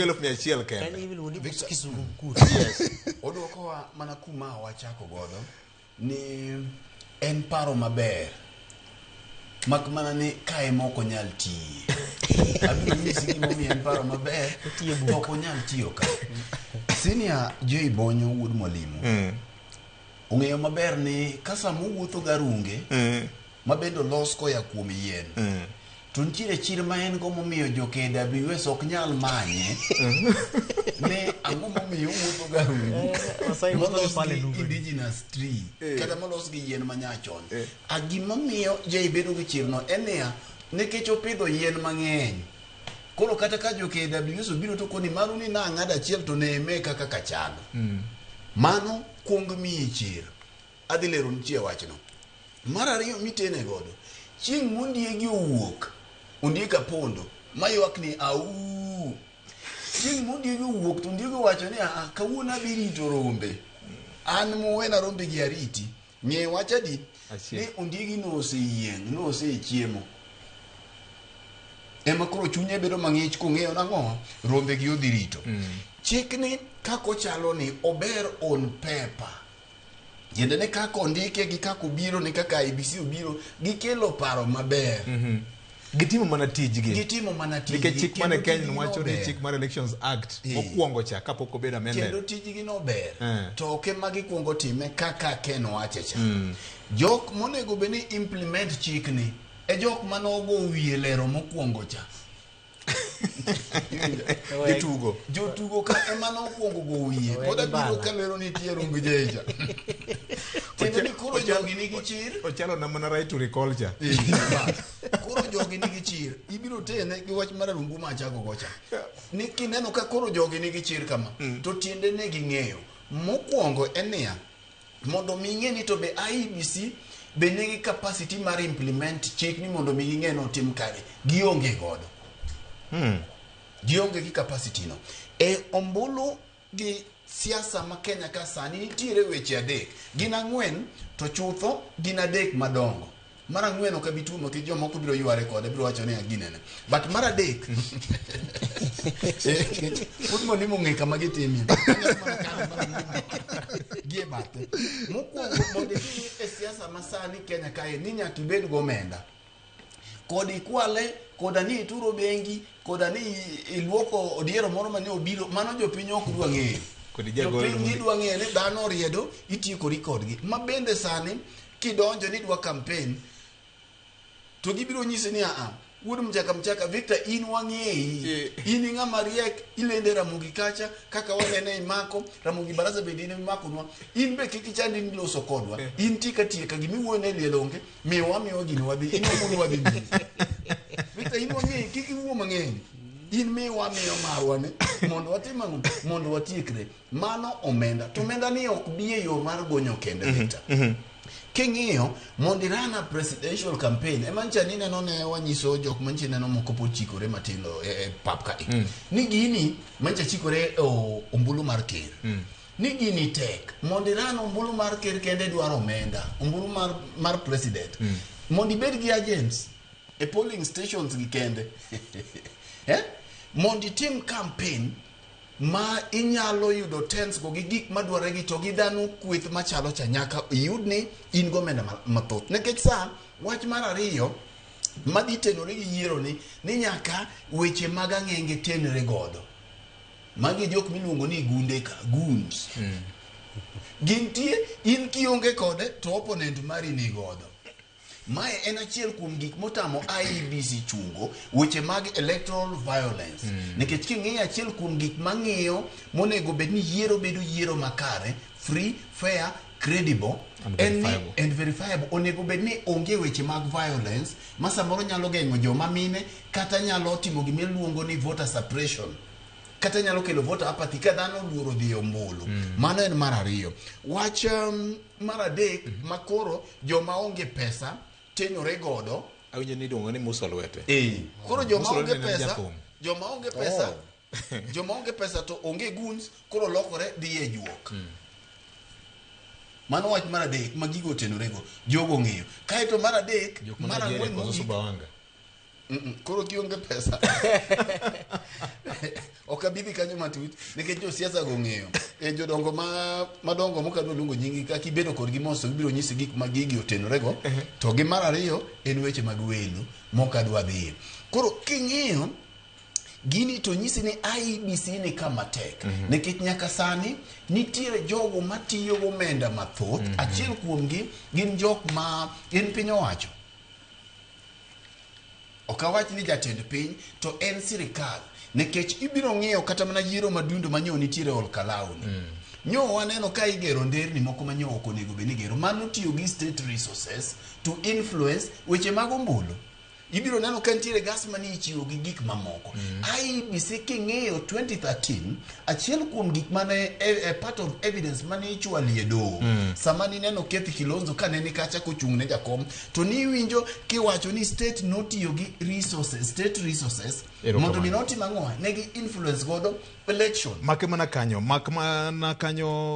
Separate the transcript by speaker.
Speaker 1: 100,000
Speaker 2: Kanyo
Speaker 1: kende.
Speaker 2: iluongo ni
Speaker 3: Victor-
Speaker 2: kizungumkuti.
Speaker 3: Yes. Odwokowa mana kuma wachako godo ni en paro maber mak mana ni kae ma ok onyal tiye. Abiro nyisi gimomiyo en paro maber
Speaker 2: Otiyo
Speaker 3: to ok onyal tiyo ka. Senior J Bonyo wuod Mwalimu ong'eyo maber ni ka sama owuotho garunge ma bende olos koya kuom yien to nitiere chir ma en go momiyo jo KWS ok nyal manye ne ang'o momiyo owuotho garungu
Speaker 2: Masai wuotho gi
Speaker 3: molos
Speaker 2: pale
Speaker 3: gi
Speaker 2: nungoni.
Speaker 3: indigenous tree kata molos gi yien manyachon a gimomiyo Jay bedo gi chirno en niya nikech opidho yien mang'eny koro kata ka jo KWS obiro to koni maru ni nang'ado achiel to neme kaka kachalo mano kuong miyi chir adhi lero nitie wachno mar ariyo mitene godo chieng' mondiegi owuok ondiek apondo maywak ni au chieng' mondiegi owuok to ondiegi owacho ni aa kawuono adhi rito rombe an muwena rombe gi ariti ng'e wach adi
Speaker 1: Achiel.
Speaker 3: ni ondiegi noseyieng' nosechiemo ema koro chunye bedo mang'ich kong'eyo nang'o rombe gi odhi rito chikni kaka ochalo ni ober on paper tiende ni kaka ondike gi kaka obiro ni kaka IEBC obiro gikelo paro maber
Speaker 1: Gitimo mana tijgi.
Speaker 3: gitimo mana tijgi
Speaker 1: Nikech chik mane
Speaker 3: kendo
Speaker 1: Kenya
Speaker 3: tijgi
Speaker 1: wacho ni
Speaker 3: nober.
Speaker 1: chik mar Elections Act
Speaker 3: Eh.
Speaker 1: mokwongo cha kapok obedo
Speaker 3: kendo
Speaker 1: amended.
Speaker 3: tijgi nober
Speaker 1: Eh.
Speaker 3: to ok ema gikwongo time kaka Ken wache cha jok monego bed ni implement chikni e jok manogo wiye lero mokwongo cha
Speaker 1: Jotugo.
Speaker 3: jotugo ka ema nokwongo go wiye
Speaker 2: Owe
Speaker 3: pod
Speaker 2: gi
Speaker 3: abiro
Speaker 2: bala.
Speaker 3: kalero ni nitie rumb jecha tiende ni koro jogi nigi chir
Speaker 1: Ochalo na mana right to recall cha.
Speaker 3: Eh, koro jogi nigi chir ibiro tene gi wach mar arungu ma achako gocha ni kineno ka koro jogi nigi chir kama to tiende ne ging'eyo mokwongo en niya mondo mi ing'e ni to be IEBC be nigi capacity mar implement chik ni mondo mi ging'e ni otim kare gionge godo gionge gi capacity no e ombulu gi siasa ma Kenya ka sani nitiere weche adek gin ang'wen to chutho gin adek madongo mar ang'wen ok abi tuomo nikech jomoko biro yware kode biro wacho ni ginene but mar adek Eh, pod mwalimu ong'e kama gitimie Anyalo mana kalo mar ang'wen gi e bathe mokwongo mondo idhi e siasa ma sani Kenya kae ni nyaka ibed gomenda kod ikwale koda ni ituro bengi koda ni iluoko odiero moro mane obiro mano jopiny ok dwa ng'eyo
Speaker 1: Kod ijagol
Speaker 3: jopiny
Speaker 1: mondi-
Speaker 3: gidwa ng'eyo ni dhano oriedo itiekori kodgi ma bende sani kidonjo ni idwa campaign to gibiro nyisi ni aa wuod mchaka mchaka Victor in wang'eyi
Speaker 1: Eh.
Speaker 3: in ing'ama riek ilende Ramogi kacha kaka wanene imako Ramogi baraza bende in imakonwa in be kik ichandi ni loso kodwa in tika tieka gimiwuoyo ne liel onge miwa miwa gini wadhi in wamuru wadhi nyime Victor in wang'eyi kik iwuo mang'eny in miwa miyo marwa ni mondo watim ang'o mondo watiekre mano omenda to omenda ni ok bi e yo mar gonyo kende Victor king'iyo mondo irana presidential campaign ema ncha ni neno ne wanyiso jok manche neno moko pod chikore matindo e, e pap kae ni gini mancha chikore e ombulu mar ker ni gini tek mondo iran ombulu mar ker kende dwaro omenda ombulu mar, mar president mondo ibed gi agents e polling stations gi kende eh? mondo itim campaign ma inyalo yudo tents go gi gik madwarore gi to gi dhano kweth machalo cha nyaka iyud ni in gomenda mathoth nikech sa wach mar ariyo madhi tenore gi yiero ni ni nyaka weche mag ang'enge tenre godo magi jok miluongo ni gunde ka goons gintie in kionge kode to opponent mari ni godo mae en achiel kuom gik motamo IEBC chungo weche mag electoral violence nikech king'iyo achiel kuom gik mang'iyo monego bed ni yiero bedo yiero makare free fair credible
Speaker 1: And
Speaker 3: en ni
Speaker 1: verifiable.
Speaker 3: and verifiable onego bed ni onge weche mag violence ma samoro nyalo geng'o joma mine kata nyalo timo gima iluongo ni voter suppression kata nyalo kelo voter apathy ka dhano oluoro dhi e ombulu mano en mar ariyo wach mar adek ma koro joma onge pesa tenore godo
Speaker 1: Awinjo ni iluongo ni Musa Lwete.
Speaker 3: koro joma
Speaker 1: Musa
Speaker 3: onge
Speaker 1: Lwete ne en
Speaker 3: pesa
Speaker 1: jathum.
Speaker 3: joma onge pesa joma onge pesa to onge goons koro lokore dhi e juok mano wach mar adek ma gigo otenorego jogo ong'eyo kaeto mar adek
Speaker 1: Jok ma
Speaker 3: mar
Speaker 1: Nigeria
Speaker 3: ang'wen
Speaker 1: koso
Speaker 3: mogik
Speaker 1: Sumbawanga.
Speaker 3: Koro kionge pesa ok abi dhi kanyo matut nikech josiasa go ng'eyo e jodongo ma madongo mokadwa luongo nyingi kaka ibedo kodgi mos to gibiro nyisi gik ma gigi otenorego. To gi mar ariyo en weche mag welo mokadwa dhiye. Koro king'iyo gini to nyisi ni IEBC ni kama tek nikech nyaka sani nitiere jogo matiyo gomenda mathoth. Achiel kuomgi gin jok ma gin piny owacho. Ok awach ni jatend piny to en sirikal, nikech ibiro ng'iyo kata mana yiero madundo manyo nitiere Ol Kalou ni. Nyo waneno ka igero nderni moko ma nyo ok onego bed ni igero. Mano tiyo gi state resources to influence weche mag ombulu. Ibiro neno ka nitiere gas mane ichiwo gi gik mamoko. IEBC king'iyo 2013, achiel kuom gik mane part of evidence mane ichwalie doho sama nineno Kethi Kilonzo ka ne ni kacha kochung' ne jakom, to niwinjo kiwacho ni state notiyo gi resources, state resources
Speaker 1: Erokamano.
Speaker 3: mondo mi notim ang'o, ne gi influence godo election.
Speaker 1: Make mana kanyo, mak mana kanyo.